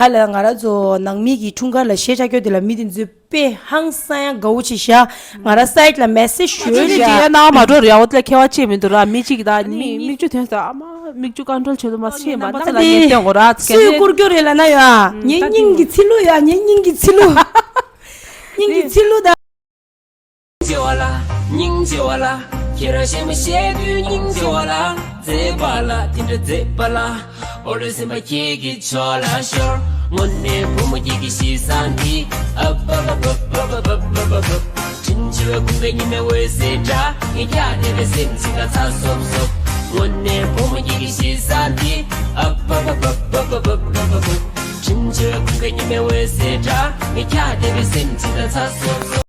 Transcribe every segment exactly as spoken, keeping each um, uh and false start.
ཨ་ལ་ང་རང་ཚོ་ནང་མི་གི་འཁྲུངས་སྐར་ལ་གཞས་ཆ་རྒྱུ་དེ་ལ་མི་དེ་ཚོས་དཔེ་ཧང་སང་ཡང་དགའ་བོ་བྱེད་ཤག་ང་རང་སའིད་ལ་མེ་སེཇ་ཞུ་ཡ་ཡོད་ཤག་ཡ་ནང་མ་འགྲོ་རེད། འོ་དེ་ལ་ཁྱད་པར་ཅི་མི་འདུག་ར། མི་གཅིག་ད་མི་མིག་ཆུ་ཐོན་ས་ཨ་མ་མིག་ཆུ་ཀོན་ཊོལ་བྱེད་ལུགས་མ་ཤེས་མ་ནང་ཚ་ལ་ངས་སྟོན་གོ་ར། སུས་བསྐུར་རྒྱུ་རེད་ལབ་ན་ཡ། ངའི་སྙིང་གི་ཚིལ་ལུ་ཡ། ངའི་སྙིང་གི་ཚིལ་ལུ། སྙིང་གི་ཚིལ་ལུ་ད། སྙིང་རྗེ་བ་ལ། སྙིང་རྗེ་བ་ལ། ཁྱེད་རང་གཞས་མ་བཤད་དུས་སྙིང་རྗེ་བ་ལ། མཛེས་པ་ལ་དེ་འདྲ་མཛེས་པ་ལ། འོ་ལོས་སེམས་པ་ཁྱེད་ཀྱི་ཕྱོགས་ལ་ཤོར། དངོས་གནས་བུ་མོ་ཁྱེད་ཀྱི་གཤིས་བཟང་འདི། ཨབ་ཨབ་ཨབ། དྲིན་ཆེ་བའི་ཁུངས་ཀའི་ཉི་མའི་འོད་ཟེར་འདྲ། ངས་ཀྱང་བདེ་བའི་སེམས་ཅན་དང་ཚ་སོབ་སོབ། དངོས་གནས་བུ་མོ་ཁྱེད་ཀྱི་གཤིས་བཟང་འདི། ཨབ་ཨབ་ཨབ། དྲིན་ཆེ་བའི་ཁུངས་ཀའི་ཉི་མའི་འོད་ཟེར་འདྲ། ངས་ཀྱང་བདེ་བའི་སེམས་ཅན་དང་ཚ་སོབ་སོབ།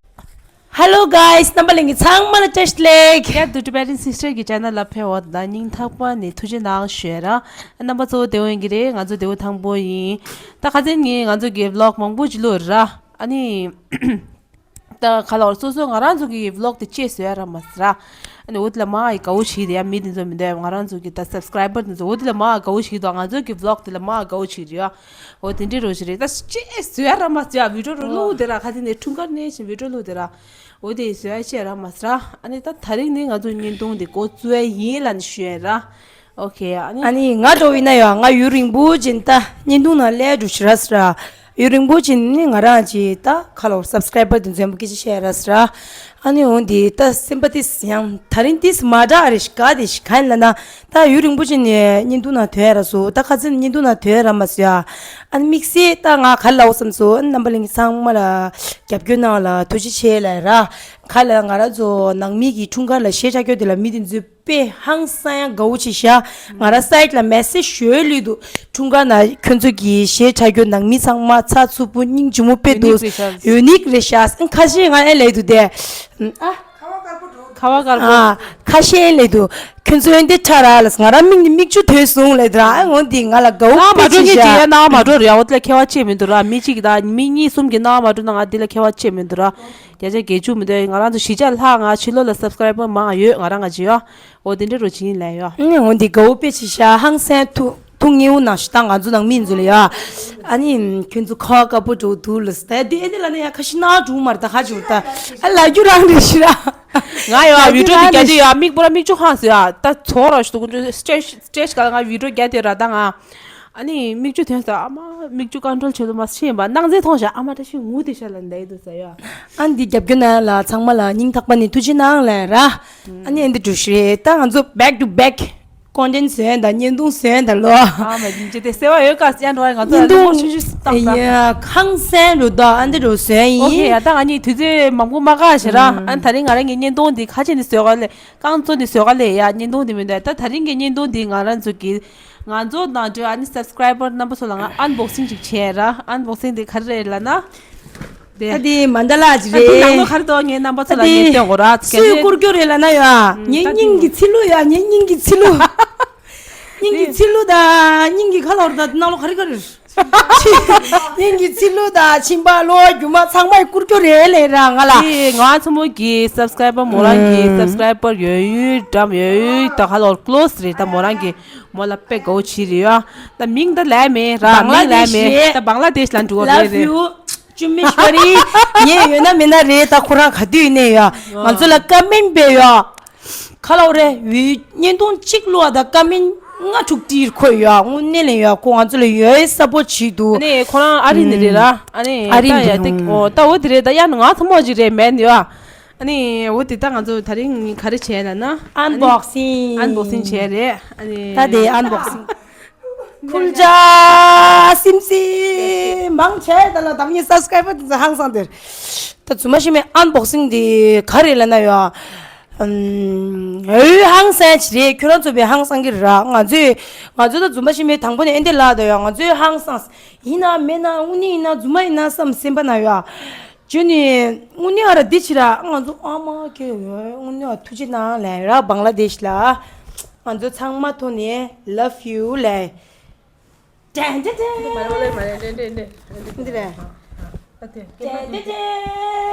Hello guys, རྣམ་པ་ལྷན་རྒྱས་ཚང་མ་ལ་བཀྲ་ཤིས་བདེ་ལེགས། Yeah, the Tibetan sister གི་channel ལ་ཕེབས་པ་དང་སྙིང་ཐག་པ་ནས་ཐུགས་རྗེ་གནང་ཞུ་ཡ་ར། རྣམ་པ་ཚོ་བདེ་པོ་ཡིན་གྱི་རེད། ང་ཚོ་བདེ་པོ་ཐང་པོ་ཡིན། ད་ཁ་སང་ངས་ང་ཚོ་གི་vlog མང་པོ་ཅིག་བླུགས་ར། ཨ་ནི་ད་ག་ལ་བར་སོ་སོ་ང་རང་ཚོ་གི་vlog དེ་ཅེས་བཟོ་ཡ་ར་མ་ཟེར་ར། ཨ་ནི་འོ་དེ་ལ་མ་ཡི་དགའ་བོ་ཞིག་རེད་ཡ། མི་དེ་ཚོ་མི་འདོད། ང་རང་ཚོ་གི་ད་subscriber དེ་ཚོ་འོ་དེ་ལ་མ་དགའ་བོ་ཞིག་དང་ང་ཚོ་གི་vlog དེ་ལ་མ་དགའ་བོ་ཞིག་རེད་ཡ། འོ་དེ་འདྲའི་རོ་ཞིག་རེད། ད་ཅེས་བཟོ་ཡ་ར་མ་ཟེར་ཡ། video རུ་བླུགས་དེ་ར། ཁ་སང་ནས་འཁྲུངས་སྐར་ནས་བཞིན་video བླུགས་དེ་ར། འོ་དེ་བཟོ་ཡ་ཅེས་ར་མ་ཟེར་ར། ཨ་ནི་ད་ད་རིང་ནི་ང་ཚོ་བརྙན་ཐུང་དེ་འགོ་བཙུགས་ཡ་ཡིན་ལབ་ནས་ཞུ་ཡ་ར། ཨོ་ཁེ། ཨ་ནི་ཨ་ནི་ང་འདྲ་བོ་ཡིན་ན་ཡང་ང་ཡུན་རིང་པོ་ཅིག་ད་བརྙན་ཐུང་ནང་སླེབས་འགྲོ་ཞིག་ར་ཟེར་ར། ཡུན་རིང་པོ་ཅིག་ནི་ང་རང་ཅིག་ད་ཁ་ལོ་subscriber དེ་ཚོ་མ་སྐད་ཆ་བཤད་ར་ཟེར་ར། ཨ་ནི་འོ་འདི་ད་སེམས་པ་དེ་ཡང་ད་རིང་དེ་མ་འདྲ་རེ་ཞིག་ག་དེ་ཞིག་ག་ཡིན་ལབ་ན། ད་ཡུན་རིང་པོ་ཅིག་ནས་བརྙན་ཐུང་ནང་ཐོན་ཡ་ར་སོ། ད་ཁ་སང་བརྙན་ཐུང་ནང་ཐོན་ཡ་ར་མ་སོ་ཡ། ཨ་ནི་དམིགས་བསལ་ད་ང་ག་ལ་འོ་བསམ་སོ། ཨ་ནི་རྣམ་པ་ལྷན་རྒྱས་ཚང་མ་ལ་རྒྱབ་སྐྱོར་གནང་བ་ལ་ཐུགས་རྗེ་ཆེ་ལབ་ར། ག་ལ་ང་རང་ཚོ་ནང་མི་གི་འཁྲུངས་སྐར་ལ་གཞས་ཆ་རྒྱུ་དེ་ལ་མི་དེ་ཚོས་དཔེ་ཧང་སང་ཡང་དགའ་བོ་བྱེད་ཤག་ང་རང་སའིད་ལ་མེ་སེཇ་ཞུ་ཡ་ལོས་འདུག་འཁྲུངས་སྐར་ན་ཁྱོད་ཚོ་གི་གཞས་ཆ་རྒྱུ་ནང་མི་ཚང་མ་ཚ་ཚུབ་པོ་སྙིང་རྗེ་མོ་དཔེ་འདུག་ཡུ་ནིག་རེད་ཤག་ཡུ་ནིག་རེད་ཤག་ཨ་ཁ་ཤས་ང་ཨེ་ལབ་འདུག་དེ། ཨ། ཁ་བ་དཀར་པོ། ཨ། ཁ་ཤས་ཨེ་ལབ་འདུག་ཁྱོད་ཚོ་ཨེ་འདི་ཁྲ་ར་ལ་ང་རང་མིག་ནི་མིག་ཆུ་ཐོན་སོང་ལབ་འདུག་ཨ་འོ་འདི་ང་ལ་དགའ་བོ་དཔེ་བྱེད་ཤག་ནང་མ་འགྲོ་རེད་ཡ། འོ་དེ་ལ་ཁྱད་པར་ཅི་མི་འདུག་ར། མི་གཅིག་དང་མི་གཉིས་གསུམ་གྱི་ནང་མ་འགྲོ་ན་ང་འདི་ལ་ཁྱད་པར་ཅི་མི་འདུག་ར། བརྒྱ་ཆ་བརྒྱད་ཅུ་མི་འདུག་ང་རང་ཚོ་བཞི་བརྒྱ་ལྷག་ང་ཕྱི་ལོགས་ལ་subscriber མང་ཡོད། ང་རང་ང་ཅི་ཡོད། འོ་དེ་འདྲ་རུ་ཕྱིན་ལས་ཡོད། ཨ་ནི་འོ་འདི་དགའ་བོ་དཔེ་ཆེ་ཤག་ཧང་སང་ཐུགས་ཐུགས་མཉེས་པོ་གནང་ཞུ་དང་ང་ཚོ་ནང་མི་ཚོ་ལ་ཡ། ཨ་ནི་ཁྱོད་ཚོ་ཁ་བ་དཀར་པོ་འགྲོ་འདུག་ལ་ཟེར་ད་དེ་ཨེ་འདི་ལ་ནི་ཡ་ཁ་ཤི་ན་འགྲོ་མ་རེད། ད་ཁ་ཅིག་ད་ཨ་ལ་རྒྱུ་རང་རེད་ཤི་ར། ང་ཡ་ལ་རྒྱུ་video དེ་རང་རྒྱ་རེད་དེ་ཡ་མིག་པོ་ར་མིག་ཆུ་ཧང་སོ་ཡ། ད་ཚོ་ར་ཞུ་དུ་ཀུན་ཏུ་stage stage ག་ལ་ང་video རྒྱ་དེ་ར་ད་ང་། ཨ་ནི་མིག་ཆུ་ཐོན་སོང་། ཨ་མ་མིག་ཆུ་ཀོན་ཊོལ་བྱེད་དུ་མ་ཤེས་པ་སྣང་མཛེས་མཐོང་ཤག་ཨ་མ་བཀྲ་ཤིས་ངུ་དེ་ཤ་ལ་འདའི་འདུག་ཟེར་ཡ། ཨ་འདི་རྒྱབ་སྐྱོར་ན་ལ་ཚང་མ་ལ་སྙིང་ཐག་པ་ནས་ཐུགས་རྗེ་གནང་ལབ་ར། ཨ་ནི་ཨ་འདི་འགྲོ་ཤི་རེད། ད་ང་ཚོ་back to back content བཟོས་ཡ་ད་བརྙན་ཐུང་བཟོས་ཡ་ད་ལོ། ཨ་མ་ཡིན་ཅི་དེ་སེ་བ་ཡོད་ཀ་སི་ཡ་འགྲོ་བ་ང་ཚོ་བརྙན་ཐུང་ཆུང་ཆུང་བཏང་ད། ཡ་ཧང་སང་འགྲོ་ད་ཨ་འདི་འགྲོ་བཟོས་ཡིན། ཨོ་ཁེ་ཡ། ད་ང་གཉིས་དུས་ཚོད་མང་པོ་མ་བཀག་ཤི་ར། ཨ་ད་རིང་ང་རང་གི་བརྙན་ཐུང་འདི་ཁ་ཆེ་ནས་བཟོས་ག་ལས་རྐང་བཙོ་ནས་བཟོས་ག་ལས་ཡ་བརྙན་ཐུང་འདི་མི་འདུག་ད་ད་རིང་གི་བརྙན་ཐུང་འདི་ང་རང་ཚོ་གི་ང་ཚོ་ནང་ཆོས་ཨ་ནི་subscriber རྣམ་པ་ཚོ་ལ་ང་unboxing ཅིག་བྱས་ར། unboxing དེ་ག་རེ་རེད་ལབ་ན། དེ་ཨ་དེ་མན་ད་ལ་ཅིག་ཨ་དེ་ནང་ལོགས་རེད། ག་རེ་འདུག་ངས་རྣམ་པ་ཚོ་ལ་ཨ་དེ་ངས་སྟོན་དགོས་ར། སུས་བསྐུར་རྒྱུ་རེད་ལབ་ན་ཡ། ངའི་སྙིང་གི་ཚིལ་ལུ་ཡ། ངའི་སྙིང་གི་ཚིལ་ལུ། སྙིང་གི་ཚིལ་ལུ་ད་སྙིང་གི་ཁ་ལོར་ད་ནང་ལོགས་ག་རེ་ག་རེ་རེད། སྙིང་གི་ཚིལ་ལུ་ད་མཆིན་པ་གློ་བ་རྒྱུ་མ་ཚང་མ་བསྐུར་རྒྱུ་རེད་ལབ་ར་ང་ལ། དེ་ང་ཚོ་མོ་གི་subscriber མོ་རང་གི་subscriber ཡོད་ཡོད་འགྲམ་ཡོད་ཡོད་ད་ཁ་ལོར་close རེད། ད་མོ་རང་གི་མོ་ལ་དཔེ་དགའ་བོ་བྱེད་རེད་ཡ། ད་མིང་ད་ལབ་མེད་ར། མིང་ལབ་མེད། ད་བང་ལ་དེཤ་ལ་འགྲོ་གི་རེད། Love you ཅུ་མི་ཤ་རི། ངས་ཡོད་ན་མེད་ན་རེད། ད་ཁོ་རང་ག་དུས་ཡིན་ནས་ཡ་ང་ཚོ་ལ་ཀ་མེན་སྤེལ་ཡ། ཁ་ལོ་རེ་བི་བརྙན་ཐུང་གཅིག་བླུགས་ད་ཀ་མེན་ལྔ་དྲུག་བྲིས་ཁོ་ཡ། དངོས་གནས་ལ་ཡ་ཁོ་ང་ཚོ་ལ་ཡོད་support བྱེད་འདུག་ཨ་ནི་ཁོ་རང་ཨ་རི་ནས་རེད་ར། ཨ་ནི་ཨ་རི་ད་ཡ་ནས་དེ་ཨོ་ད་འོ་དེ་རེད། ད་ཡ་ང་ཚོ་མོ་ཅིག་རེད་མེད་ཡ། ཨ་ནི་འོ་དེ་ད་ང་ཚོ་ད་རིང་ག་རེ་བྱས་ན་ན། Unboxing unboxing བྱས་རེད། ཨ་ནི་ད་དེ་unboxing ཁུལ་ཅ་སིམ་སིམ་མང་ཆེ་ད་ལ་དམ་ཉེ་subscriber དེ་ཚོ་ཧང་སང་དེར། ད་རྫུན་མ་ཤི་མེད་unboxing དེ་ག་རེ་ལབ་ན་ཡ། ཨོའི་ཧང་སང་ཅི་རེད། ཁྱོད་རང་ཚོ་བས་ཧང་སང་གི་ར། ང་ཚོས་ང་ཚོས་ད་རྫུན་མ་ཤི་མེད་དང་པོ་ནས་ཨེ་འདི་ལ་ད་ཡ་ང་ཚོས་ཧང་སང་ཡིན་ན་མེད་ན་དངོས་གནས་ཡིན་ན་རྫུན་མ་ཡིན་ན་བསམ་སེམས་པ་ན་ཡ། ཇོ་ནི་དངོས་གནས་ཨ་ར་འདི་ཕྱི་ར་ང་ཚོ་ཨ་མ་ཁྱེད་དངོས་གནས་ཨ་ཐུགས་རྗེ་གནང་ལན་ར་བང་ལ་དེཤ་ལ་ང་ཚོ་ཚང་མ་ཐོག་ནས་love you ལན། ཏན་ཏན་ཏན། མ་རེད་མ་རེད་མ་རེད་ཏན་ཏན་ཏན། འདི་རེད། ཨ་དེ་ཏན་ཏན་ཏན།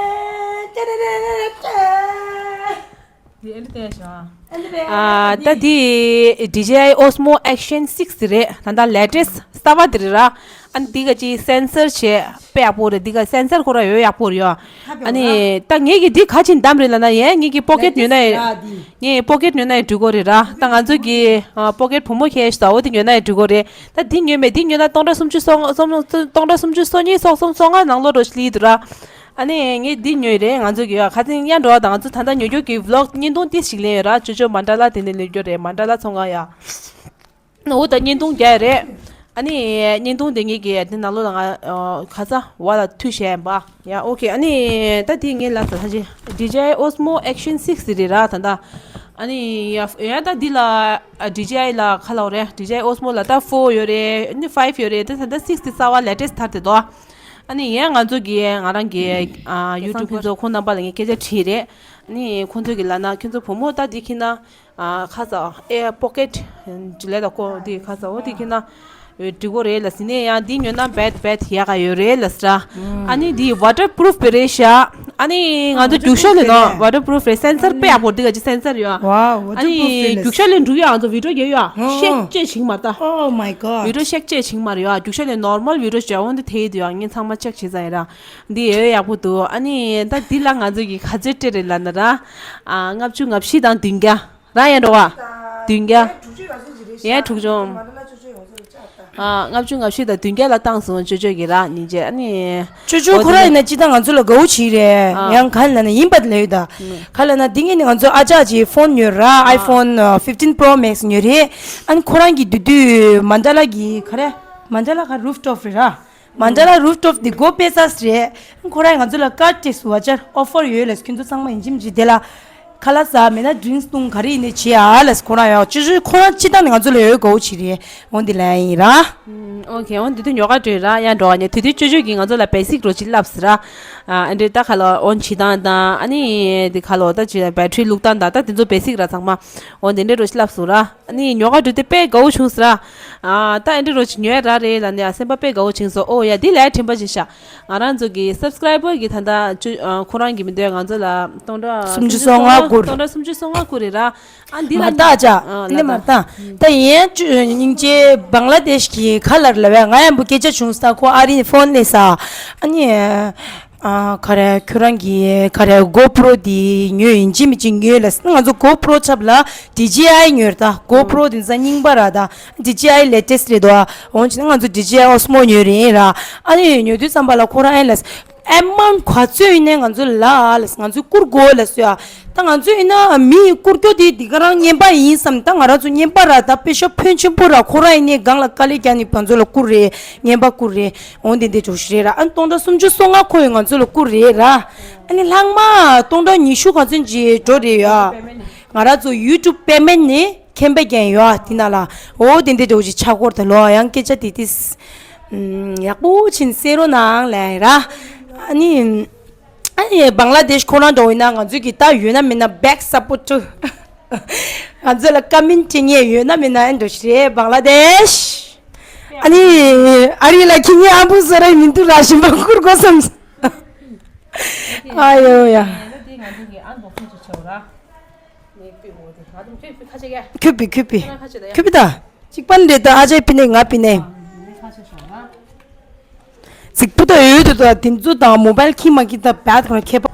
ཏན་ཏན་ཏན་ཏན། འདི་ཨེ་འདི་ཏན་ཤ། ཨ་ད་འདི་ཌི་ཇེ་ཨའི་Osmo Action six རེད། ད་ད་latest གསར་པ་དེ་རེད་ར། ཨ་ནི་འདི་ག་ཅིག་སེན་སར་བྱས་དཔེ་ཡག་པོ་རེད། འདི་ག་སེན་སར་ཁོ་ར་ཡོད་ཡག་པོ་རེད་ཡ། ཨ་ནི་ད་ངེད་ཀྱི་འདི་ག་ཅིག་འདམ་རེད་ལབ་ན་ཡ། ངེད་ཀྱི་པོ་ཀེཊ་ཉོས་ན་ཡ། ངེད་པོ་ཀེཊ་ཉོས་ན་ཡ་འགྲིག་གོ་རེད་ར། ད་ང་ཚོ་གི་ཨ་པོ་ཀེཊ་བུ་མོ་ཁེ་ཤ་ད་འོ་དེ་ཉོས་ན་ཡ་འགྲིག་གོ་རེད། ད་འདི་ཉོས་མེད། འདི་ཉོས་ན་སྟོང་ཕྲག་སུམ་ཅུ་སོ་ལྔ་སོ་སྟོང་ཕྲག་སུམ་ཅུ་སོ་གཉིས་སོ་གསུམ་སོ་ལྔ་ནང་ལོགས་འགྲོ་ཞིག་སླེབས་འདུག་ར། ཨ་ནི་ངས་འདི་ཉོས་རེད། ང་ཚོ་གི་ཡ་ཁ་སང་ཡ་འགྲོ་བ་དང་ང་ཚོ་ད་ལྟ་ཉོ་རྒྱུ་གི་ཝི་ལོག་བརྙན་ཐུང་ཏིས་ཞིག་ལེན་ཡོད་ར། ཅོ་ཅོ་མན་ཌ་ལ་དེ་ནས་ལེན་རྒྱུ་རེད། མན་ཌ་ལ་ཚོང་ཁང་ཡ། འོ་ད་བརྙན་ཐུང་རྒྱག་ཡ་རེད། ཨ་ནི་བརྙན་ཐུང་དེ་ངེད་ཀྱི་དེ་ནང་ལོགས་ལ་ང་ཁ་ཚ་བ་ལ་མཐུད་བྱས་ཡིན་པ། ཡ་ཨོ་ཁེ། ཨ་ནི་ད་དེ་ངས་ལབ་ས་ད་ཅི་ཌི་ཇེ་ཨའི་ཨོ་སི་མོ་ཨེག་ཤན་སིགས་དེ་རེད་ར་ད་ལྟ། ཨ་ནི་ཡ་ཡ་ད་འདི་ལ་ཌི་ཇེ་ཨའི་ལ་ཁ་ལོ་རེད། ཌི་ཇེ་ཨའི་ཨོ་སི་མོ་ལ་ད་ཕོར་ཡོད་རེད། ཨ་ནི་ཕའིབ་ཡོད་རེད། ད་ད་ལྟ་སིགས་དེ་རྩ་བ་ལེ་ཊེ་སི་ཊི་ཐར་དེ་དོ། ཨ་ནི་ཡ་ང་ཚོ་གི་ང་རང་གི་ཡུ་ཊུབ་ཕུན་ཚོགས་ཁོང་རྣམ་པ་ལ་ངས་སྐད་ཆ་དྲིས་རེད། ཨ་ནི་ཁོང་ཚོ་གི་ལབ་ན་ཁྱོད་ཚོ་བུ་མོ་ད་འདི་ཁྱེར་ན། ཨ་ཁ་ས་ཨེ་པོ་ཀེཊ་ལས་ད་ཀོ་འདི་ཁ་ས་འོ་འདི་ཁྱེར་ན་འགྲིག་གོ་རེད་ལ་ཟིན་ནས་ཡང་འདི་ཉོས་ན་བེད་བེད་ཡག་ག་ཡོད་རེད་ལ་ཟེར། ཨ་ནི་འདི་ཝ་ཊར་པུ་རུཕ་རེད་ཤག་ཨ་ནི་ང་ཚོ་རྒྱུག་ཤར་ལས་ནོ་ཝ་ཊར་པུ་རུཕ་རེད། སེན་སར་དཔེ་ཡག་པོ་འདི་ག་ཅི་སེན་སར་ཡོད། ཨ་ནི་རྒྱུག་ཤར་ལས་འགྲུག་ཡོད། ང་ཚོ་ཝི་ཌི་ཡོ་རྒྱག་ཡོད། ཤེག་ཅེས་བྱིང་མ་ད། ཝི་ཌི་ཡོ་ཤེག་ཅེས་བྱིང་མ་རེད་ཡོད། རྒྱུག་ཤར་ལས་ནོར་མལ་ཝི་ཌི་ཡོ་བྱ་འོང་འདི་དེ་ཡི་དུ་ཡང་ངས་ཚང་མ་ཅེག་བྱེད་ས་ཡིན་ར། འདི་ཡོད་ཡག་པོ་འདུག་ཨ་ནི་ད་འདི་ལ་ང་ཚོ་གི་ག་ཚོད་སྤྲད་རེད་ལབ་ན་ར། ཨ་ལྔ་བཅུ་ང་བཞི་དང་བདུན་བརྒྱ། རང་ཡན་འགྲོ་བ། བདུན་བརྒྱ། ཡན་དྲུག་བཅུ། ཨ་ལྔ་བཅུ་ང་བཞི་དང་བདུན་བརྒྱ་ལ་བཏང་སོང་། ཅོ་ཅོ་གི་ར་ཉིན་བྱེད་ཨ་ནི། ཅོ་ཅོ་ཁོ་ར་ཡིན་ན་ཅི་ད་ང་ཚོ་ལ་དགའ་བོ་བྱེད་རེད། ཡང་ག་ལ་ན་ཡིན་པ་ལས་ཡོད་ད། ག་ལ་ན་འདི་ངས་ནི་ང་ཚོ་ཨ་ཅག་ཅིག་ཕོན་ཉོས་ར། ཨའི་ཕོན་ཕིབ་ཊིན་པྲོ་མེག་སི་ཉོས་རེད། ཨ་ནི་ཁོ་རང་གི་དུས་དུས་མན་ཌ་ལ་གི་ག་རེ། མན་ཌ་ལ་ག་རུཕ་ཊོབ་རེད་ར། མན་ཌ་ལ་རུཕ་ཊོབ་འདི་སྒོ་ཕྱེ་ས་རེད། ཁོ་རང་ང་ཚོ་ལ་ཀར་ཊེག་སི་ཝ་ཅར་ཨོ་ཕར་ཡོད་ལས། ཁྱོད་ཚོ་ཚང་མ་ཡིན་གཅིག་མིན་གཅིག་དེ་ལ་ཁ་ལག་ཟ་མེད་ན་ཌི་རིང་སི་བཏུང་ག་རེ་ཡིན་ནའི་བྱེད་ཨ་ལས། ཁོ་རང་ཡང་ཅི་ཞུ་ཁོ་རང་སྤྱི་བཏང་ནས་ང་ཚོ་ལ་ཡོད་དགའ་བོ་བྱེད་རེད། འོ་འདི་ལ་ཡིན་ར། ཨོ་ཁེ། འོ་འདི་དུས་ཉོ་ག་འགྲོ་ར་ཡང་འགྲོ་ག་ཉེ་དུས་དུས་ཅོ་ཅོ་གིས་ང་ཚོ་ལ་བེ་སིག་རོ་ཅིག་བསླབས་ཟེར་ར། ཨ་འདྲེ་ད་ཁ་ལོ་ཨོན་བྱེད་སྟངས་དང་ཨ་ནི་འདི་ཁ་ལོ་ད་ཅི་བེ་ཊི་རི་བླུགས་སྟངས་དང་ད་དེ་ཚོ་བེ་སིག་ར་ཚང་མ་འོ་འདི་འདྲེ་རོ་ཅིག་བསླབས་སོང་ར། ཨ་ནི་ཉོ་ག་འགྲོ་དུས་དཔེ་དགའ་བོ་བྱུང་ཟེར་ར། ཨ་ད་ཨེ་འདྲ་རོ་ཅིག་ཉོས་ར་རེད་ལབ་ནས་ཨ་སེམས་པ་དཔེ་དགའ་བོ་བྱུང་སོང་། ཨོ་ཡ་འདི་ལས་དྲན་པ་ཅིག་ཤག་ང་རང་ཚོ་གི་སབ་སི་ཁི་རའི་བར་གི་ད་ལྟ་ཅུ་ཨ་ཁོ་རང་གི་མི་འདོད་ང་ཚོ་ལ་སྟོང་ཕྲག་སུམ་ཅུ་སོ་ལྔ་བསྐུར། སྟོང་ཕྲག་སུམ་ཅུ་སོ་ལྔ་བསྐུར་རེད་ར། ཨ་འདི་མ་ལ་ད་ཅག་ཨ་ཨ་ནི་ལ་མ་ད། ད་ཡན་ཅུ་སྙིང་རྗེ་བང་ལ་དེཤ་གི་ཁ་ལར་ལ་བས་ང་ཡང་བུ་སྐད་ཆ་བྱུང་ས། ཁོ་ཨ་རི་ནས་ཕོན་སླེབས་ས། ཨ་ནི། ཨ་ག་རེ་ཁྱོད་རང་གིས་ག་རེ་གོ་པྲོ་འདི་ཉོས་ཡིན་གཅིག་མིན་གཅིག་ཉོས་ལ་ཟེར། ང་ཚོ་གོ་པྲོ་ཆབ་ལ་ཌི་ཇེ་ཨའི་ཉོས་ར་ད། གོ་པྲོ་འདི་ཚ་རྙིང་པ་ར་ད། ཌི་ཇེ་ཨའི་ལེ་ཊེ་སི་རེད་དོ། འོན་ཀྱང་ང་ཚོ་ཌི་ཇེ་ཨའི་ཨོ་སི་མོ་ཉོས་རེད་ར། ཨ་ནི་ཉོ་དུས་ཙམ་པ་ལ་ཁོ་རང་ཨེ་ལ་ཟེར། ཨེ་མང་ག་ཚོད་ཡིན་ནའི་ང་ཚོ་ལ་ལ་ཟེར། ང་ཚོས་བསྐུར་དགོས་ལ་ཟེར་ཡ། ད་ང་ཚོ་ཡིན་ན་མི་ཡིས་བསྐུར་རྒྱུ་དེ་འདི་ག་རང་རྔན་པ་ཡིན་བསམ། ད་ང་རང་ཚོ་རྔན་པ་ར་ད་པེ་ཤ་ཕོན་ཆེན་པོ་ར། ཁོ་རང་ཡིན་ནའི་སྒང་ལ་དཀའ་ལས་རྒྱག་ནི་ང་ཚོ་ལ་བསྐུར་རེད། རྔན་པ་བསྐུར་རེད། འོང་དེ་འདྲ་འགྲོ་ཞིག་རེད་ར། ཨ་ནི་སྟོང་ཕྲག་སུམ་ཅུ་སོ་ལྔ་ཁོ་ཡིས་ང་ཚོ་ལ་བསྐུར་རེད་ར། ཨ་ནི་ལྷག་མ་སྟོང་ཕྲག་ཉི་ཤུ་ག་ཚོད་ཅིག་འགྲོ་རེད་ཡ། ང་རང་ཚོ་ཡུ་ཊུབ་པེ་མེན་ནི་ཁེམ་པ་རྒྱན་ཡོད་དེ་ན་ལ། འོ་དེ་འདྲ་འགྲོ་ཞིག་ཆ་སྐོར་དུ་ལོ་ཡང་སྐད་ཆ་དེ་དེ་ཡག་པོ་ཕྱིན་གསན་རོགས་གནང་ལབ་ར། ཨ་ནི་ཨ་ནི་བང་ལ་དེཤ་ཁོ་རང་འགྲོ་ཡིན་ན་ང་ཚོ་གི་ད་ཡོད་ན་མེད་ན་བེག་སཔོར་ཊར། ང་ཚོ་ལ་ཀ་མེན་ཊི་སྤྲད་མཁན་ཡོད་ན་མེད་ན་ཨེ་འགྲོ་ཞིག་རེད་བང་ལ་དེཤ། ཨ་ནི་ཨ་རི་ལ་ཁྱི་ཉལ་ཨ་བུ་ཟེར་ར་མི་འདུག་ར། ཞིམ་པ་བསྐུར་དགོས་བསམ། ཨ་ཡོ་ཡ། ཁྱོད་པི་ཁྱོད་པི་ཁྱོད་པི་ད། གཅིག་པ་ནི་རེད་ད། ཨ་ཅག་པི་ནི་ང་པི་ནི། རྫིག་པོ་ད་ཡོད་དུ་ད་དེ་ཚོ་དང་མོ་བལ་ཁྱི་མ་ཁྱི་ད་བད་ཁོ་ན་ཁྱེད་པ།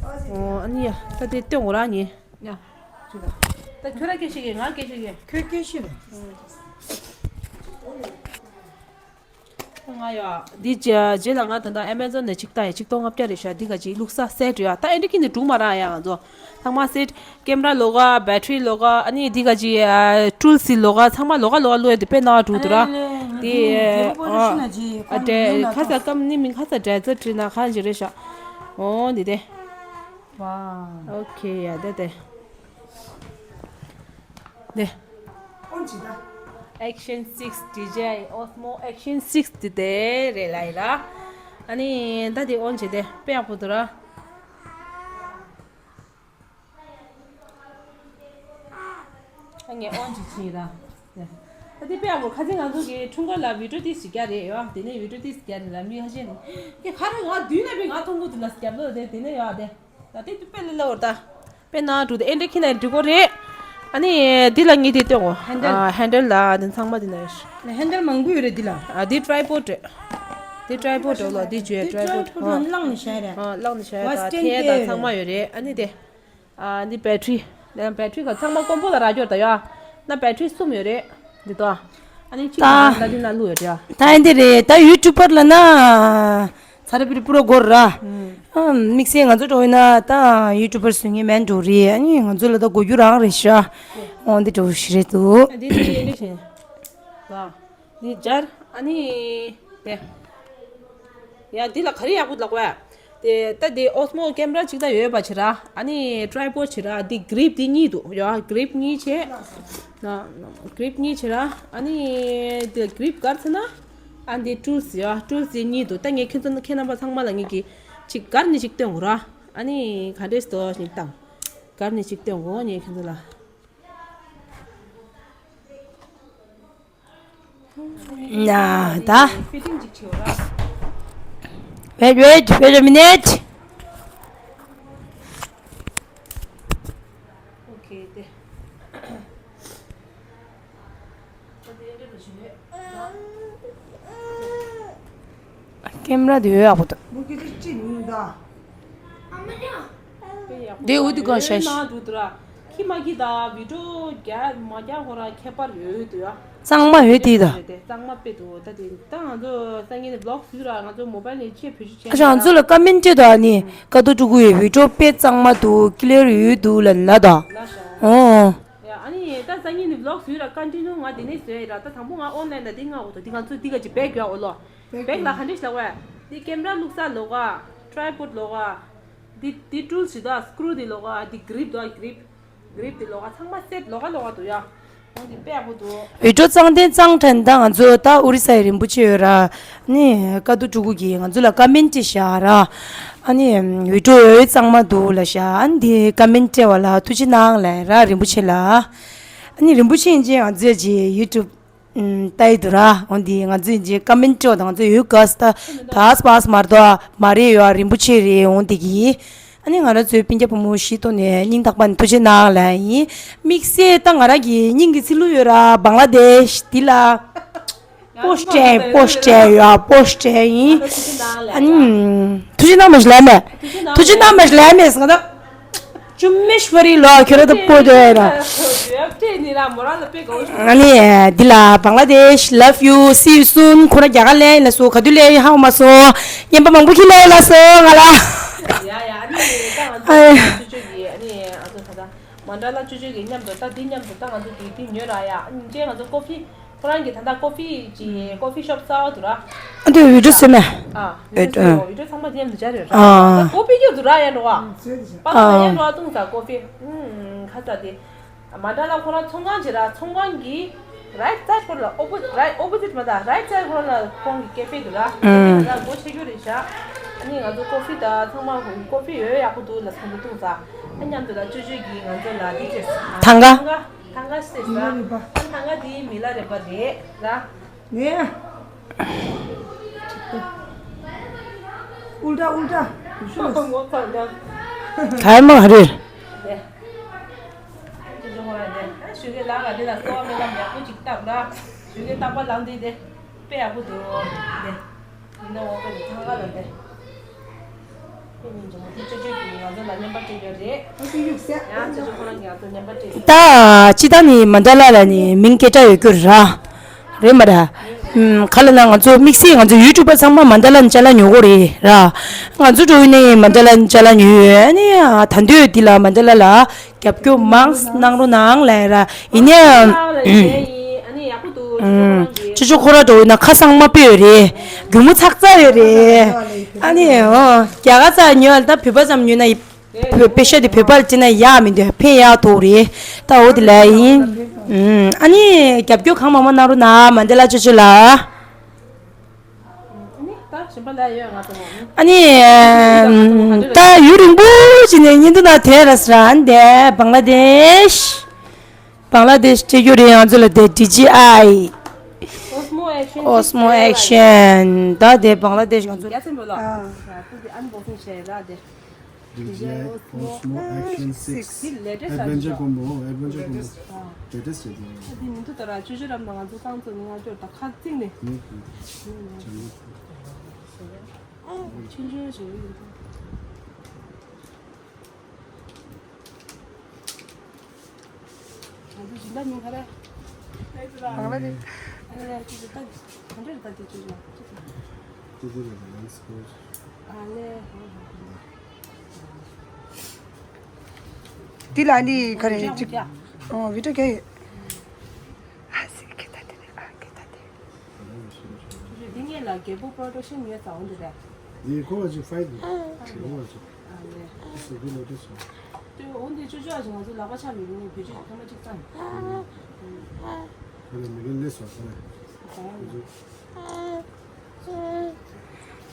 ཨོ་ཨ་ནི་ཡ་ད་དེ་སྟོན་འོ་ར་ཉེ། ཡ། ད་ཁྱོད་ར་སྐད་ཤེས་གི། ང་སྐད་ཤེས་གི། ཁྱོད་སྐད་ཤེས་རེད། ང་ཡ། འདི་རྗེས་ལ་ང་ད་ལྟ་ཨེ་མེ་ཛོན་ནས་གཅིག་ལྟ་ཡ། གཅིག་སྟོང་ལྔ་བརྒྱ་རེད་ཤག་འདི་ག་ཅིག་བླུགས་ས་སེ་ཊི་རེད་ཡ། ད་ཨེ་འདྲ་ཁྱི་ནས་འགྲུག་མ་ར་ཡ། ང་ཚོ་ཚང་མ་སེ་ཊི། ཀེམ་ར་ལོག་ག་བེ་ཊི་རི་ལོག་ག་ཨ་ནི་འདི་ག་ཅིག་ཊུལ་སི་ལོག་ག་ཚང་མ་ལོག་ག་ལོག་ག་བླུགས་ཡ་དེ་དཔེ་སྣང་བ་འགྲོ་འདུག་ར། དེ་ཨ་ཁ་ས་ཀམ་ནི་མིང་ཁ་ས་འདྲ་ཙ་བྲིས་ན་ཁ་ཅིག་རེད་ཤག་འོ་འདི་དེ། ཝའོ། ཨོ་ཁེ་ཡ་དེ་དེ། དེ། ཨོན་ཇི་ད། ཨེག་ཤན་སིགས་ཌི་ཇེ་ཨའི་ཨོ་སི་མོ་ཨེག་ཤན་སིགས་དེ་དེ་རེད་ལ་ཡི་ར། ཨ་ནི་ད་དེ་ཨོན་ཇི་དེ་དཔེ་ཡག་པོ་འདུག་ར། ཨ་ངས་ཨོན་ཇི་བྱིན་ར། ད་དེ་དཔེ་ཡག་པོ། ཁ་སང་ང་ཚོ་གི་འཁྲུངས་སྐར་ལ་བི་ཌིའོ་ཏིས་ཞིག་རྒྱག་རེད་ཡོ། དེ་ནས་བི་ཌིའོ་ཏིས་རྒྱག་རེད་ལ་མི་ཧ་ཤེས་ནི། ཁྱེད་ཁ་ར་ང་མདུན་ལ་བི་ང་མཐོང་གི་འདུག་ལ་རྒྱབ་ལོ་དེ་དེ་ནས་ཡོ་དེ། ད་དེ་དུས་དཔེ་ལ་ལ་འོར་ད། དཔེ་ན་འགྲོ་དེ་ཨེ་འདྲ་ཁྱི་ན་འགྲིག་གོ་རེད། ཨ་ནི་འདི་ལ་ངས་དེ་སྟོན་གོ་ཧན་ཌལ། ཨ་ཧན་ཌལ་ལ་འདི་ཚང་མ་འདི་ན་ཡོད། ཧན་ཌལ་མང་པོ་ཡོད་རེད་འདི་ལ། ཨ་འདི་ཊྲའི་པོཌ་རེད། འདི་ཊྲའི་པོཌ་རེད་ལ་འདི་བརྗོད་ཊྲའི་པོཌ། ཊྲའི་པོཌ་ལ་བླངས་ནས་བཞག་རེད། ཨ་བླངས་ནས་བཞག་རེད། ད་ཐལ་དང་ཚང་མ་ཡོད་རེད། ཨ་ནི་དེ། ཨ་འདི་བེ་ཊི་རི། འདི་བེ་ཊི་རི་ག་ཚང་མ་དཀོན་པོ་ལ་རག་རྒྱུ་རེད་ད་ཡ། ན་བེ་ཊི་རི་གསུམ་ཡོད་རེད། འདི་ལྟ། ཨ་ནི་གཅིག་ད་ལ་འདི་ན་བླུགས་ཡོད་རེད་ཡ། ད་འདི་རེད་ད་ཡུ་ཊུབ་པར་ལ་ན། ཚ་ར་པི་རི་པུ་ར་གོ་ར། ཨ་དམིགས་བསལ་ང་ཚོ་འགྲོ་ཡིན་ན་ད་ཡུ་ཊུབ་པར་བཟོ་མཁན་མེད་འགྲོ་རེད། ཨ་ནི་ང་ཚོ་ལ་ད་གོ་རྒྱུ་རང་རེད་ཤག་འོ་འདི་འགྲོ་ཞིག་རེད་འདུག་ཨ་འདི་འདི་ཨེ་འདྲ་བྱས། ལ། འདི་སྦྱར། ཨ་ནི། དེ། ཡ་འདི་ལ་ག་རེ་ཡག་པོ་ལབ་དགོས་ཡ། དེ་ད་དེ་ཨོ་སི་མོ་ཀེམ་ར་གཅིག་ད་ཡོད་པ་བྱེད་ར། ཨ་ནི་ཊྲའི་པོཌ་བྱེད་ར། འདི་གི་རིབ་འདི་གཉིས་འདུག་ཡ་གི་རིབ་གཉིས་བྱེད། ན་གི་རིབ་གཉིས་བྱེད་ར། ཨ་ནི་དེ་གི་རིབ་གར་ཚེ་ན། ཨ་འདི་ཊུལ་སི་ཡ་ཊུལ་སི་འདི་གཉིས་འདུག་ད་ངས་ཁྱེད་ཚོ་ཁྱེད་རྣམ་པ་ཚང་མ་ལ་ངས་ཀྱི་གཅིག་གར་ནས་གཅིག་སྟོན་དགོས་ར། ཨ་ནི་ག་འདྲས་སྟོ་ཞིག་བཏང་། གར་ནས་གཅིག་སྟོན་དགོས་ངས་ཁྱེད་ཚོ་ལ། ན་ད། Wait, wait, wait a minute. Okay, དེ། ཀེམ་ར་དེ་ཡོད་ཡག་པོ་འདུག་དེ་འུ་དུ་ག་ཤ་ཤ། ཁྱི་མ་ཁྱི་དང་བི་ཌིའོ་རྒྱག་མ་རྒྱག་ཁོ་རང་ཁྱད་པར་ཡོད་དུ་ཡ། གཙང་མ་ཡོད་དེ་ད། གཙང་མ་དཔེ་འདུག་ད་དེ་ད་ང་ཚོ་སང་ཉིན་ནས་བི་ལོག་བཟོས་ར། ང་ཚོ་མོ་བལ་ནས་ཆེ་བེད་སྤྱོད་བྱས། ཨ་ང་ཚོ་ལ་ཀ་མེན་ཊི་དང་ནི་ཀ་ཏུ་ཀྲུ་གུ་ཡི་བི་ཌིའོ་དཔེ་གཙང་མ་འདུག་ཀི་ལེར་ཡོད་འདུག་ལབ་ན་ད། ལ་ཤ། ཨོ། ཡ་ཨ་ནི་ད་སང་ཉིན་ནས་བི་ལོག་བཟོས་ར། ཀོན་ཊི་ནིའུ་ང་དེ་ནས་བཟོས་ར། ད་དང་པོ་ང་ཨོན་ལན་ད་དེ་ང་འོ་ད་དེ་ང་ཚོ་དེ་ག་ཅི་བེག་ཡོད་འོ་ལོ། བེག་ལ་ག་འདྲས་ལ་བས། དེ་ཀེམ་ར་བླུགས་ས་ལོག་ག་ཊྲའི་པོཌ་ལོག་ག་དེ་དེ་ཊུལ་སི་ད་སི་ཀུ་རུ་དེ་ལོག་ག་དེ་གི་རིབ་ད་གི་རིབ། གི་རིབ་དེ་ལོག་ག་ཚང་མ་སེ་ཊི་ལོག་ག་ལོག་ག་འདུག་ཡ། འོ་དེ་དཔེ་ཡག་པོ་འདུག་བི་ཌིའོ་གཙང་དོན་གཙང་དྲན་ད་ང་ཚོ་ད་ཨོ་རི་ས་ཡི་རིན་པོ་ཆེ་ཡོད་ར། ནི་ཀ་ཏུ་ཀྲུ་གུ་གིས་ང་ཚོ་ལ་ཀ་མེན་ཊི་བཞག་ར། ཨ་ནི་བི་ཌིའོ་ཡོད་གཙང་མ་འདུག་ལ་ཤ། ཨ་ནི་དེ་ཀ་མེན་ཊི་བ་ལ་ཐུགས་རྗེ་གནང་ལ་ར་རིན་པོ་ཆེ་ལ། ཨ་ནི་རིན་པོ་ཆེ་ཡིན་ཅེ་ང་ཚོས་ཅི་ཡུ་ཊུབ་ཨུམ། ལྟ་ཡི་འདུག་ར། འོན་ཏེ་ང་ཚོས་ཀྱི་ཀ་མེན་ཊི་འོ་དང་ང་ཚོས་ཡོད་ག་སི་ད་ད་སི་པ་སི་མར་དོ་མ་རེད་ཡོད་རིན་པོ་ཆེ་རེད། འོན་ཏེ་གི་ཨ་ནི་ང་རང་ཚོའི་སྤུན་ཀྱག་བུ་མོ་ཞིག་ཏོ་ནས་སྙིང་ཐག་པ་ནས་ཐུགས་རྗེ་གནང་ལ་ཡིན། དམིགས་བསལ་ད་ང་རང་གི་སྙིང་གི་ཚིལ་ལུ་ཡོད་ར་བང་ལ་དེ་ཤ་འདི་ལ། པོ་སི་ཊི་པོ་སི་ཊི་ཡོད་པོ་སི་ཊི་ཡིན། ཨ་ནི་ཐུགས་རྗེ་གནང་མ་ཞིག་ལ་མེད། ཐུགས་རྗེ་གནང་མ་ཞིག་ལ་མེད་ཟེར་ང་ད། ཅུ་མེ་ཤི་བ་རི་ལོ་ཁྱོད་ར་ད་པོ་དེ་ར། ཨ་ནི་འདི་ལ་བང་ལ་དེཤ་love you see you soon ཁོ་ར་རྒྱ་གར་ལེན་ལ་སོ་ག་དུས་ལེན་ཧ་མ་སོ། ཉན་པ་མང་པོ་ཁྱི་ལོ་ལ་སོ་ང་ལ། ཡ་ཡ་ཨ་ནི་ད་ང་ཚོ་ཅོ་ཅོ་གི་ཨ་ནི་ཨ་ཚོ་ད་ད་མན་ཌ་ལ་ཅོ་ཅོ་གི་མཉམ་དུ་ད་འདི་མཉམ་དུ་ད་ང་ཚོ་གི་འདི་ཉོས་ར་ཡ། ཨ་ནི་ང་ཚོ་ཀོ་ཕི་ཁོ་རང་གི་ད་ལྟ་ཀོ་ཕི་ཅི་ཀོ་ཕི་ཤོབ་གསར་པ་འདུག་ར། ཨ་འདི་བི་ཌིའོ་བཟོས་མེད། ཨ་བི་ཌིའོ་བཟོས་ཡོད། བི་ཌིའོ་ཚང་མ་འདི་མཉམ་དུ་སྦྱར་ཡོད་ར། ཨ་ཀོ་ཕི་ཀྱོ་འདུག་ར་ཡ་འགྲོ་བ། པ་ལ་ཡ་འགྲོ་བ་བཏུང་ས་ཀོ་ཕི། ཨུམ་ཁ་ས་དེ། མ་འདྲ་ལ་ཁོ་རང་ཚོང་ཁང་བྱེད་ར། ཚོང་ཁང་གི་རའིཊ་སའིཌ་ཁོ་ལ་ཨོ་པོ་རའིཊ་ཨོ་པོ་ཟིཊ་མ་ད་རའིཊ་སའིཌ་ཁོ་ལ་ཁོང་གི་ཀེ་ཕེ་འདུག་ར། ཨུམ། ད་སྒོ་ཕྱེ་རྒྱུ་རེད་ཤག་ཨ་ནི་ང་ཚོ་ཀོ་ཕི་ད་ཚང་མ་ཀོ་ཕི་ཡོད་ཡག་པོ་འདུག་ལ་ཚང་མ་བཏུང་ས། ཨ་མཉམ་དུ་ལ་ཅོ་ཅོ་གིས་ང་ཚོ་ལ་འདི་བྱས། ཐང་ག་ཐང་ག་ཐང་ག་ཟེར་ས། མི་ལ་རས་པ། ཨ་ཐང་ག་དེ་མི་ལ་རས་པ་རེད་ལ། ངས། ཨུལ་ཊ་ཨུལ་ཊ། ངོ་ཚ་ཡང་། ག་མ་རེད། ཅོ་ཅོ་ཁོ་རང་དེ། ཞུ་གི་ལ་ག་དེ་ལ་གསོ་བ་སྨོན་ལམ་ཡག་པོ་ཅིག་བཏབ་ལ། ཞུ་གི་རྟག་པར་ལངས་དུས་དེ། དཔེ་ཡག་པོ་འདུག་དེ། མི་ན་འོ་དེ་ཐང་ག་ལ་དེ། ཁོ་གཉིས་ཀྱི་མོ་དེ་ཅོ་ཅོ་གིས་ང་ཚོ་ལ་བརྙན་པར་སྤྲད་རྒྱུ་རེད། ཨ་ཙི་ཡུག་ཟེར། ཡང་ཅོ་ཅོ་ཁོ་རང་གིས་ང་ཚོ་བརྙན་པར་སྤྲད་ཟེར། ད་སྤྱི་བཏང་ནི་མན་ཌ་ལ་ལ་ནི་མིང་སྐད་གྲགས་ཡོད་རྒྱུ་རེད་ར། རེད་མ་ར། ཨུམ། ག་ལ་ན་ང་ཚོ་དམིགས་བསལ་ང་ཚོ་ཡུ་ཊུབ་པ་ཚང་མ་མན་ཌ་ལ་ནི་ཅ་ལག་ཉོ་གི་རེད་ར། ང་ཚོ་འགྲོ་ཡི་ནི་མན་ཌ་ལ་ནི་ཅ་ལག་ཉོ་ཡོད། ཨ་ནི་ད་འདོད་འདི་ལ་མན་ཌ་ལ་ལ་རྒྱབ་སྐྱོར་མང་གནང་རོགས་གནང་ལབ་ར། ཡིན་ནའང་། ཨུམ། ཅོ་ཅོ་ཁོ་ར་འགྲོ་ཡི་ན་ཁ་སང་མ་སྤོས་རེད། རྒྱུ་མོ་ཚག་ཚག་ཡོད་རེད། ཨ་ནི་ཨོ་རྒྱ་གར་ཚ་ཉོ་ཡ་ད་བོད་པ་ཙམ་ཉོ་ན་ཡི། བོད་པེ་ཤ་དེ་བོད་པ་ལ་བྱིན་ན་ཡག་མི་འདུག་ཕན་ཡག་ཐོག་རེད། ད་འོ་དེ་ལ་ཡིན། ཨ་ནི་རྒྱབ་སྐྱོར་གང་མང་མང་གནང་རོགས་གནང་མན་ཌ་ལ་ཅོ་ཅོ་ལ། ཨ་ནི་ད་ཡུན་རིང་པོ་ཅིག་ནས་བརྙན་ཐུང་ནང་དེ་ར་སི་ར་འདི་བང་ལ་དེཤ། བང་ལ་དེཤ་སྤྲད་རྒྱུ་རེད་ང་ཚོ་ལ་དེ་ཌི་ཇི་ཨའི། ཨོ་སི་མོ་ཨེག་ཤན་ད་དེ་བང་ལ་དེཤ་ང་ཚོ། Jack Osmo Action Six. འདི་ལེ་ཊེ་སི་ཨ། Adventure Combo, Adventure Combo. ལེ་ཊེ་སི་བྱས་ཏེ། འདི་མི་འདུག་ད་ར། ཅོ་ཅོ་རམ་ན་ང་ཚོ་རྐང་བཙུགས་ནས་ང་ཅོ་ད་ཁ་བརྩིགས་ནས། ནི་ཅང་ཆུང་ཆུང་བྱས་ཡིན། ང་ཚོ་སྦྱིན་བདག་མིང་ག་རེ། གང་ལ་རེད། ཨ་ལེ་ཅོ་ཅོ་ད་ག་འདྲ་རེད་ད་དེ་ཅོ་ཅོ། ཅོ་ཅོ་རེད་ད་ལན་སི་ཀོ། ཨ་ལེ། འདི་ལ་ནི་ག་རེ་ཅིག་ཨོ་བི་ཏྲ་ག་ཡོད། ཨ་སི་ཁེ་ད་དེ་རེད། ཨ་ཁེ་ད་དེ། འདི་ངེད་ལ་རྒྱལ་པོ་པོ་རོ་ཌག་ཤན་ཡོད་ཙང་འོ་འདི་རེད། འདི་ཁོ་བ་ཅིག་ཕའིལ་འདི་ཁོ་བ་ཅིག་ཨ་ལེ། སི་འདི་ལོ་ཏེ་སོ། དེ་འོ་འདི་ཅོ་ཅོ་ཨ་ཅིག་ང་ཚོ་ལག་པ་ཆག་མི་རུང་བི་ཅིག་ཐོག་མ་ཅིག་ཙམ། ཁོ་ལ་མི་ལོ་ལེ་སོ་ཁོ་ལ།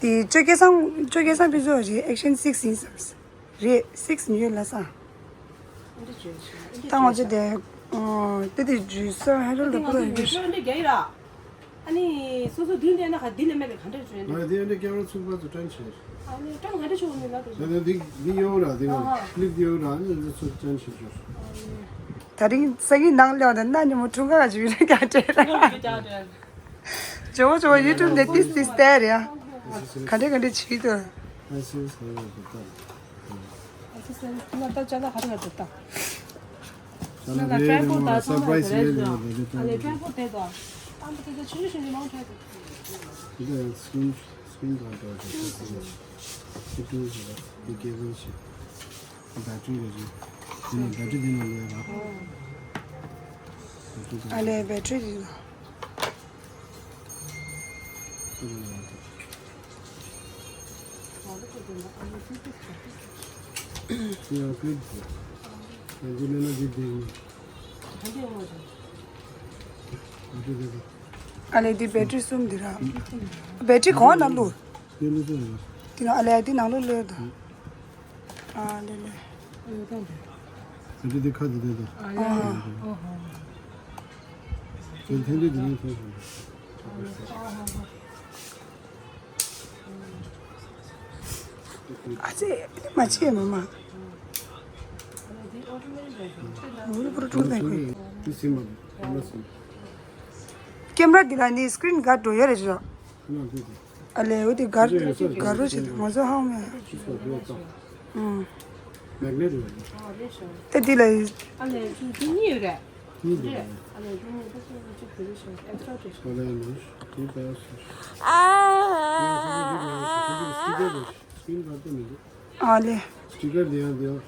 དེ་ཅོ་སྐལ་བཟང་ཅོ་སྐལ་བཟང་ཕི་ཟོ་ཞིག་ཨེག་ཤན་སིག་ཡིན་བསམ། རེད་སིག་ཉོས་ལ་ས། ད་ང་ཚོ་དེ་ཨོ་དེ་དེ་ཇུས་ས་ཧེ་རོལ་ད་པོ་ལ་ཡོད། ཨ་ནི་སོ་སོ་མདུན་དེ་ན་ཁ་འདི་ལས་མེད་པའི་ག་འདྲ་བྱོས་ང་འདི་འདི་སྐྱེ་བོ་ཚུགས་པ་ཚོ་ཀྲན་ཆེ། ཨ་ནི་ཀྲན་ག་འདྲ་བྱོས་མི་ལ་དེ། ད་འདི་འདི་ཡོད་ར་འདི་ང་ཀླིབ་འདི་ཡོད་ར་ཨ་ནི་འདི་ཚོ་ཀྲན་ཆེ་ཆོ། ད་རིང་སང་ཉིན་ནང་ལ་ད་ན་ཉི་མོ་ཁྲུང་ཀ་ཅིག་ཡོད་ར་ཀྱང་དྲན་ར། ཇོ་བོ་ཇོ་བོ་ཡུ་ཊུབ་ནས་ཏིས་ཏིས་བལྟས་རེད་ཨ། ག་འདྲ་ག་འདྲ་བྱེད་ཀྱི་འདུག་ང་ད་ཅ་ལག་ག་རེ་ག་འདུག་ད། ང་ད་ཀྲན་པོ་ད་ཚང་མ་རེད་ཨ་ལེ་ཀྲན་པོ་དེ་དང་། ཨ་མ་དེ་ཚོ་ཆུང་ཆུང་ཆུང་ཆུང་མང་ཆེ་འདུག་སི་ཀྲིན་སི་ཀྲིན་ག་འདྲ་ཞིག་སི་ཀྲིན་ཞིག་ལ་འདི་སྐྱེ་བོ་ཞིག་བེ་ཊི་རི་རེད་ཅིག་འདི་ནས་བེ་ཊི་རི་འདི་ནང་ལོས་ར། ཨ་ལེ་བེ་ཊི་རི་རེད། ཨ་ལེ་འདི་བེ་ཊི་རི་གསུམ་འདི་ར། བེ་ཊི་རི་གོང་ནང་ལོ། འདི་ནང་ཨ་ལེ་འདི་ནང་ལོ་ལོས་དང་། ཨ་ལེ་ལེ། འདི་འདི་ཁ་འདི་འདི་དང་། ཨ་ཧ། འདི་འདི་འདི་ནང་ཐོན་སོང་། ཨ་ཙི། མ་བྱེད་མ་མ། འུ་ལུ་པུ་རུ་ཀྲུང་ལ་ཁོས། འདི་སིམ་མ་འདི་སིམ་མ། ཀེམ་ར་འདི་ལ་ནི་སི་ཀྲིན་ག་འགྲོ་ཡོད་རེད་ཅོ། ཁ་ནང་འདི་འདི། ཨ་ལེ་འོ་དེ་གར་གར་རོ་ཆེ་ང་ཚོ་ཧང་མེ། ཨུམ། མེག་ནེ་ཊི་ཡོད་རེད། ད་དེ་ལ་ཡིན། ཨ་ལེ་ཅུ་ཅུ་གཉིས་ཡོད་རེད། གཉིས་རེད། ཨ་ལེ་ཅུ་གཉིས་ད་ཅུ་ཅུ་བེ་རི་ཤོར་ཨེག་སི་ཊ་རེད། ཨ་ལེ་ནོ་ཤི་ཏི་ཀ་སི། ཨ་ལེ། སི་ཀྲིན་འདི་ཡང་འདི་ཡང་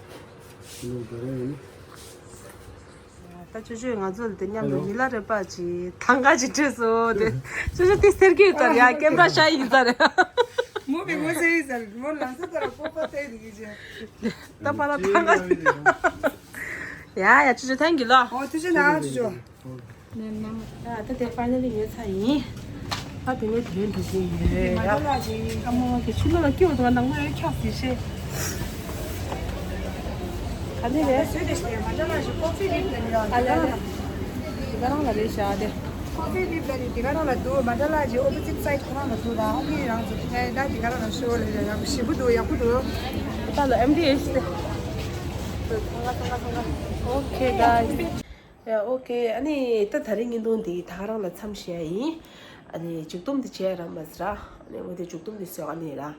ནོ་ད་རེད། ད་ཅོ་ཅོས་ང་ཚོ་ལ་དེ་མཉམ་དུ་ཉི་ལ་རེ་པ་ཅིག་ཐང་ག་ཅིག་སྤྲད་སོང་དེ། ཅོ་ཅོ་དེ་སེར་གྱི་ལྟར་ཡ་ཀེམ་ར་ཤ་ཡིན་ས་རེད། མོ་བའི་ངོ་ཟེར་ཡིན་ས་རེད། མོ་ལང་ས་ལྟར་པོ་པ་བལྟས་འདུག་གི་ཅེ། ད་པ་ལ་ཐང་ག་ཅིག་ཡ་ཡ་ཅོ་ཅོ་ཐེང་གི་ལོ། ཨོ་ཅོ་ཅོ་ན་ཅོ་ཅོ། ཨ་ད་དེ་ཕའི་ནལ་ལི་ཉོས་ཚར་ཡིན། ཨ་དེ་ནས་དེ་འགྲོ་གི་ཡོད་ཡ། ཨ་མོ་དེ་ཕྱི་ལོགས་ལ་སྐྱེ་བོ་དང་ནང་ལོགས་ཡ་འཁྱག་ཟིག་ཤེས། ག་འདི་རེད། ཨ་ལེ་ཨ་ལེ། དེ་ག་རང་ལ་རེད་ཤག་དེ། ཀོ་ཕི་ལིབ་ལ་རེད། དེ་ག་རང་ལ་འདུག་མ་འདྲ་ལ་ཅིག་ཨོ་པོ་ཟིཊ་སའིཌ་ཁོ་རང་ལ་འདུག་ད་ཨ་ནི་རང་ཚོ་དེ་ད་དེ་ག་རང་ལ་ཤོ་ལ་ཡ་ཞིབ་པོ་འདུག་ཡག་པོ་འདུག་ད་ལ་ཨེམ་ཌི་ཨེཆ་དེ། ཚང་ག་ཚང་ག་ཚང་ག། ཨོ་ཁེ་གྷའེ་སི། ཡ་ཨོ་ཁེ། ཨ་ནི་ད་ད་རིང་བརྙན་ཐུང་འདི་ད་ག་རང་ལ་མཚམས་བཞག་ཡིན། ཨ་ནི་མཇུག་སྡོམ་འདི་བྱས་ར་མ་ཟེར་ར། ཨ་ནི་འོ་དེ་མཇུག་སྡོམ་འདི་བཟོས་ཨ་ནི་ར། ཨ་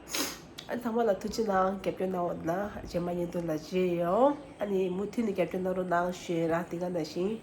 ནི་ཚང་མ་ལ་ཐུགས་རྗེ་གནང་། རྒྱབ་སྐྱོར་གནང་བ་ན་རྗེས་མ་བརྙན་ཐུང་ལ་མཇལ་ཡོང་། ཨ་ནི་མུ་མཐུད་ནས་རྒྱབ་སྐྱོར་གནང་རོགས་གནང་ཞུ་ཡིན་ར། དེ་ག་ནང་བཞིན།